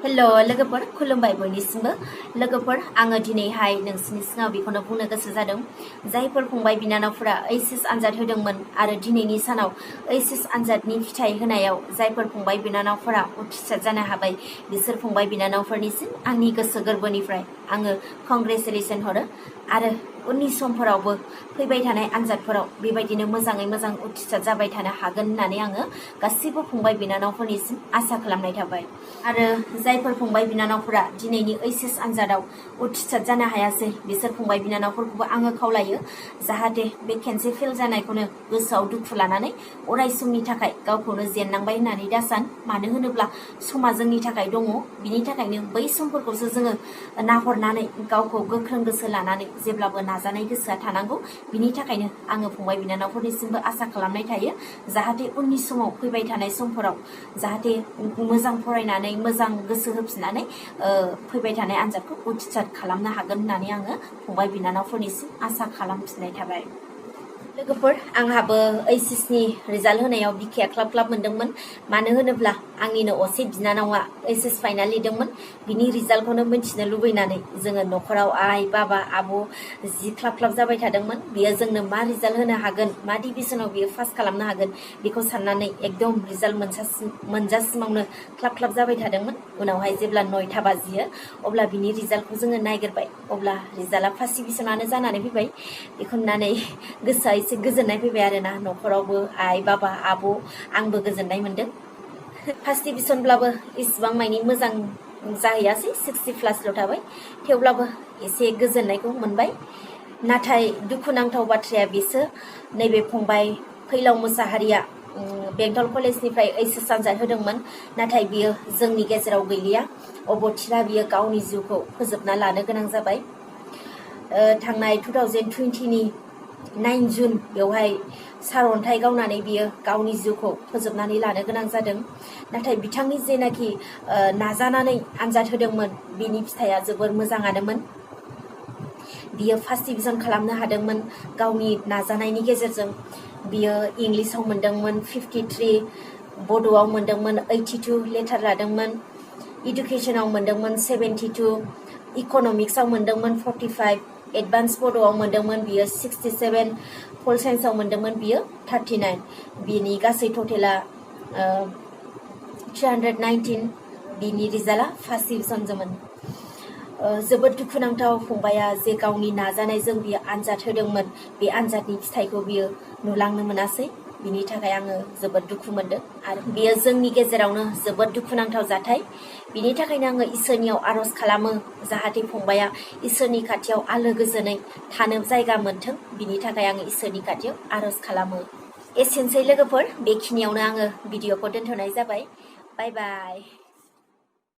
hello लोगोफोर खुलुमबाय बयनिसिमबो लोगोफोर आङो दिनैहाय नोंसिनि सिगाङाव बेखौनो बुंनो गोसो जादों जायफोर फंबाय बिनानावफोरा एचएस आनजाद होदोंमोन आरो दिनैनि सानाव एचएस आनजादनि फिथाइ होनायाव जायफोर फंबाय बिनानावफोरा उथ्रिसार जानो हाबाय बिसोर फंबाय बिनानावफोरनिसिम आंनि गोसो गोरबोनिफ्राय आङो कंग्रेचुलेसन हरो आरो उननि समफोरावबो फैबाय थानाय आनजादफोराव बेबायदिनो मोजाङै मोजां उथ्रिसार जाबाय थानो हागोन होननानै आङो गासिबो फंबाय बिनानावफोरनिसिम आसा खालामनाय थाबाय आरो जायफोर फंबाय बिनानावफोरा दिनैनि एचएस आनजादाव उथ्रिसार जानो हायासै बिसोर फंबाय बिनानावफोरखौबो आङो खावलायो जाहाथे बे खेनसे फेल जानायखौनो गोसोआव दुखु लानानै अराय समनि थाखाय गावखौनो जेननांबाय होननानै दासान मानो होनोब्ला समा जोंनि थाखाय दङ बिनि थाखायनो बै समफोरखौसो जोङो नाहरनानै गावखौ गोख्रों गोसो लानानै जेब्लाबो नाजानाय गोसोआ थानांगौ बिनि थाखायनो आङो फंबाय बिनानावफोरनिसिमबो आसा खालामनाय थायो जाहाथे उननि समाव फैबाय थानाय समफोराव जाहाथे मोजां फरायनानै मोजां गोसो होफिननानै फैबाय थानाय आनजादखौ उथ्रिसार खालामनो हागोन होननानै आङो फंबाय बिनानावफोरनिसिम आसा खालामफिननाय थाबाय लोगोफोर आंहाबो एचएसनि रिजाल्ट होनायाव बिखाया क्लाब क्लाब मोनदोंमोन मानो होनोब्ला आंनिनो असे बिनानावा एचएस फाइनाल लिरदोंमोन बिनि रिजाल्टखौनो मिन्थिनो लुबैनानै जोङो न'खराव आइ बाबा आब' जि क्लाब क्लाब जाबाय थादोंमोन बियो जोंनो मा रिजाल्ट होनो हागोन मा डिभिजनाव बियो पास खालामनो हागोन बेखौ साननानै एकदम रिजाल्ट मोनजासिमावनो क्लाब क्लाब जाबाय थादोंमोन उनावहाय जेब्ला 9टा बाजियो अब्ला बिनि रिजाल्टखौ जोङो नायगिरबाय अब्ला रिजाल्टआ फार्स्ट डिभिजनानो जानानै फैबाय बेखौ नुनानै गोसोआ एसे गोजोननाय फैबाय आरोना न'खरावबो आइ बाबा आब' आंबो गोजोननाय मोनदों फार्स्ट डिभिजनब्लाबो इसिबां मानि मोजां जाहैयासै 60+ थाबाय थेवब्लाबो एसे गोजोननायखौ मोनबाय नाथाय दुखुनांथाव बाथ्राया बेसो नैबे फंबाय फैलाव मोसाहारिया बेंटल कलेजनिफ्राय एचएस आनजाद होदोंमोन नाथाय बियो जोंनि गेजेराव गैलिया अबथिरा बियो गावनि जिउखौ फोजोबना लानो गोनां जाबाय थांनाय 2020नि 9 जुन बेवहाय सारअन्थाइ गावनानै बियो गावनि जिउखौ फोजोबनानै लानो गोनां जादों नाथाय बिथांनि जेनाखि नाजानानै आनजाद होदोंमोन बिनि फिथाइया जोबोर मोजाङानोमोन बियो फार्स्ट डिभिजन खालामनो हादोंमोन गावनि नाजानायनि गेजेरजों बियो इंलिसाव मोनदोंमोन 53 बड'आव मोनदोंमोन 82 लेटार लादोंमोन इडुकेसनाव मोनदोंमोन 72 इक'नमिक्सआव मोनदोंमोन 45 एडभान्स बड'आव मोनदोंमोन बियो 67 पल साइन्सआव मोनदोंमोन बियो 39 बिनि गासै टटेला 319 बिनि रिजाल्टआ फार्स्ट डिभिजनजोंमोन जोबोद दुखुनांथाव फंबाया जे गावनि नाजानायजों बियो आनजाद होदोंमोन बे आनजादनि फिथाइखौ बियो नुलांनो मोनासै बिनि थाखाय आङो जोबोद दुखु मोनदों आरो बियो जोंनि गेजेरावनो जोबोद दुखुनांथाव जाथाय बिनि थाखायनो आङो इसोरनियाव आर'ज खालामो जाहाथे फंबाया इसोरनि खाथियाव आलो गोजोनै थानो जायगा मोनथों बिनि थाखाय आङो इसोरनि खाथियाव आर'ज खालामो एसेनोसै लोगोफोर बेखिनियावनो आङो भिडिअखौ दोनथ'नाय जाबाय बाय बाय